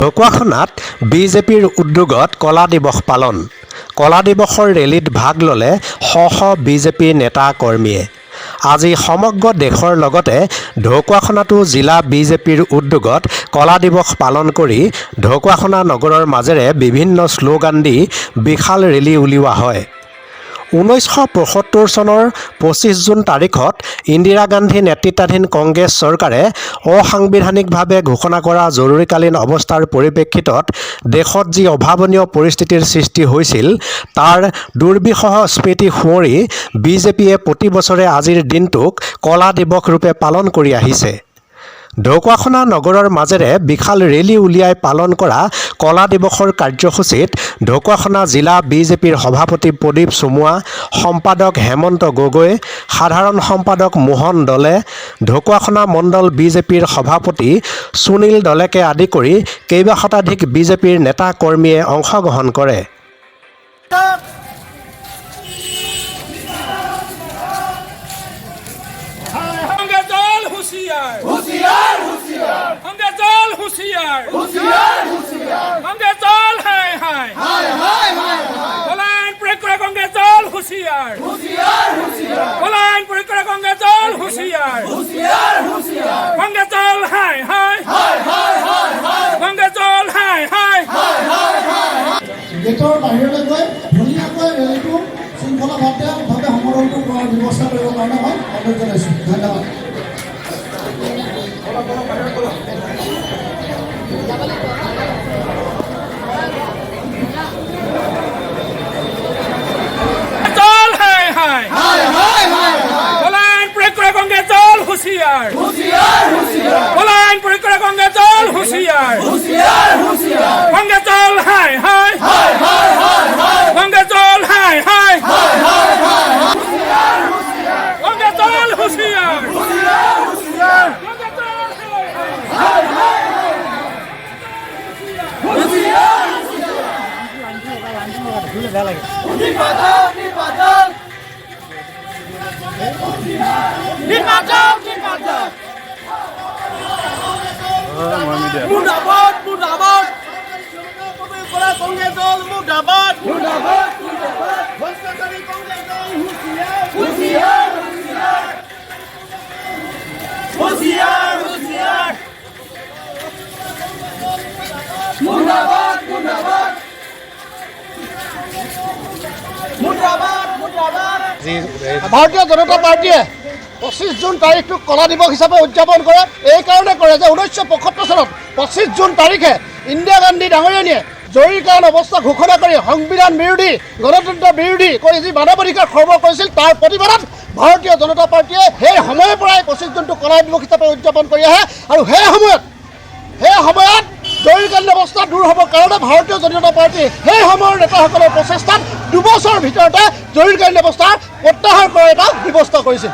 ঢকুৱাখনাত বিজেপিৰ উদ্যোগত কলা দিৱস পালন। কলা দিৱসৰ ৰেলীত ভাগ ল'লে শ শ বিজেপি নেতা কৰ্মীয়ে। আজি সমগ্ৰ দেশৰ লগতে ঢকুৱাখনাতো জিলা বিজেপিৰ উদ্যোগত কলা দিৱস পালন কৰি ঢকুৱাখনা নগৰৰ মাজেৰে বিভিন্ন শ্লোগান দি বিশাল ৰেলী উলিওৱা হয়। 1975 চনৰ 25 জুন তাৰিখত ইন্দিৰা গান্ধী নেতৃত্বাধীন কংগ্ৰেছ চৰকাৰে অসাংবিধানিকভাৱে ঘোষণা কৰা জৰুৰীকালীন অৱস্থাৰ পৰিপ্ৰেক্ষিতত দেশত যি অভাৱনীয় পৰিস্থিতিৰ সৃষ্টি হৈছিল, তাৰ দুৰ্বিষহ স্মৃতি সুঁৱৰি বিজেপিয়ে প্ৰতি বছৰে আজিৰ দিনটোক কলা দিৱস ৰূপে পালন কৰি আহিছে। ঢকুৱাখনা নগৰৰ মাজেৰে বিশাল ৰেলী উলিয়াই পালন কৰা কলা দিৱসৰ কাৰ্যসূচীত ঢকুৱাখনা জিলা বিজেপিৰ সভাপতি প্ৰদীপ চমুৱা, সম্পাদক হেমন্ত গগৈ, সাধাৰণ সম্পাদক মোহন দলে, ঢকুৱাখনা মণ্ডল বিজেপিৰ সভাপতি সুনীল দলেকে আদি কৰি কেইবা শতাধিক বিজেপিৰ নেতা কৰ্মীয়ে অংশগ্ৰহণ কৰে। কংগ্ৰেছ দল হুঁচিয়াৰ, হুঁচিয়াৰ, হুঁচিয়াৰ! কংগ্ৰেছ দল হুঁচিয়াৰ, হুঁচিয়াৰ, হুঁচিয়াৰ! কংগ্ৰেছ দল হায় হায়, হায় হায়! পলায়ন প্ৰয়োগ কৰা কংগ্ৰেছ দল হুঁচিয়াৰ, হুঁচিয়াৰ, হুঁচিয়াৰ! পলায়ন প্ৰয়োগ কৰা কংগ্ৰেছ দল হুঁচিয়াৰ, হুঁচিয়াৰ, হুঁচিয়াৰ! কংগ্ৰেছ দল হায় হায়, হায় হায়! কংগ্ৰেছ দল হায় হায়! গেটৰ বাহিৰলৈ গৈ ধুনীয়াকৈ ৰেলীটো শৃংখলাবদ্ধভাৱে সমদলটো কৰাৰ ব্যৱস্থা কৰিবৰ কাৰণে মই অনুৰোধ জনাইছোঁ। ধন্যবাদ। দল হায় হায়, পলায়ন প্ৰয়োগ কৰা কংগ্ৰেছ দল হুঁচিয়াৰ, পলায়ন প্ৰয়োগ কৰা কংগ্ৰেছ দল হুঁচিয়াৰ! কংগ্ৰেছ দল হায় হায়, কংগ্ৰেছ দল হায় হায়! কংগ্ৰেছ দল হুঁচিয়াৰ, কংগ্ৰেছ দল হায় হায়! মুৰ্দাবাদ, মুৰ্দাবাদ! কংগ্ৰেছ দল মুৰ্দাবাদ, মুৰ্দাবাদ! ভ্ৰষ্টাচাৰী কংগ্ৰেছ দল হুঁচিয়াৰ, হুঁচিয়াৰ, হুঁচিয়াৰ, হুঁচিয়াৰ! মুৰ্দাবাদ, মুৰ্দাবাদ, মুৰ্দাবাদ, মুৰ্দাবাদ! ভাৰতীয় জনতা পাৰ্টীয়ে 25 জুন তাৰিখটোক কলা দিৱস হিচাপে উদযাপন কৰে। এই কাৰণে কৰে যে 1975 চনত 25 জুন তাৰিখে ইন্দিৰা গান্ধী ডাঙৰীয়ানীয়ে জৰুৰীকালীন অৱস্থা ঘোষণা কৰি সংবিধান বিৰোধী, গণতন্ত্ৰ বিৰোধী কৰি যি মানৱ অধিকাৰ খৰ্ব কৰিছিল, তাৰ প্ৰতিবাদত ভাৰতীয় জনতা পাৰ্টীয়ে সেই সময়ৰ পৰাই 25 জুনটো কলা দিৱস হিচাপে উদযাপন কৰি আহে। আৰু সেই সময়ত জৰুৰীকালীন অৱস্থা দূৰ হ'বৰ কাৰণে ভাৰতীয় জনতা পাৰ্টী সেই সময়ৰ নেতাসকলৰ প্ৰচেষ্টাত 2 বছৰৰ ভিতৰতে জৰুৰীকালীন অৱস্থা প্ৰত্যাহাৰ কৰাৰ এটা ব্যৱস্থা কৰিছিল।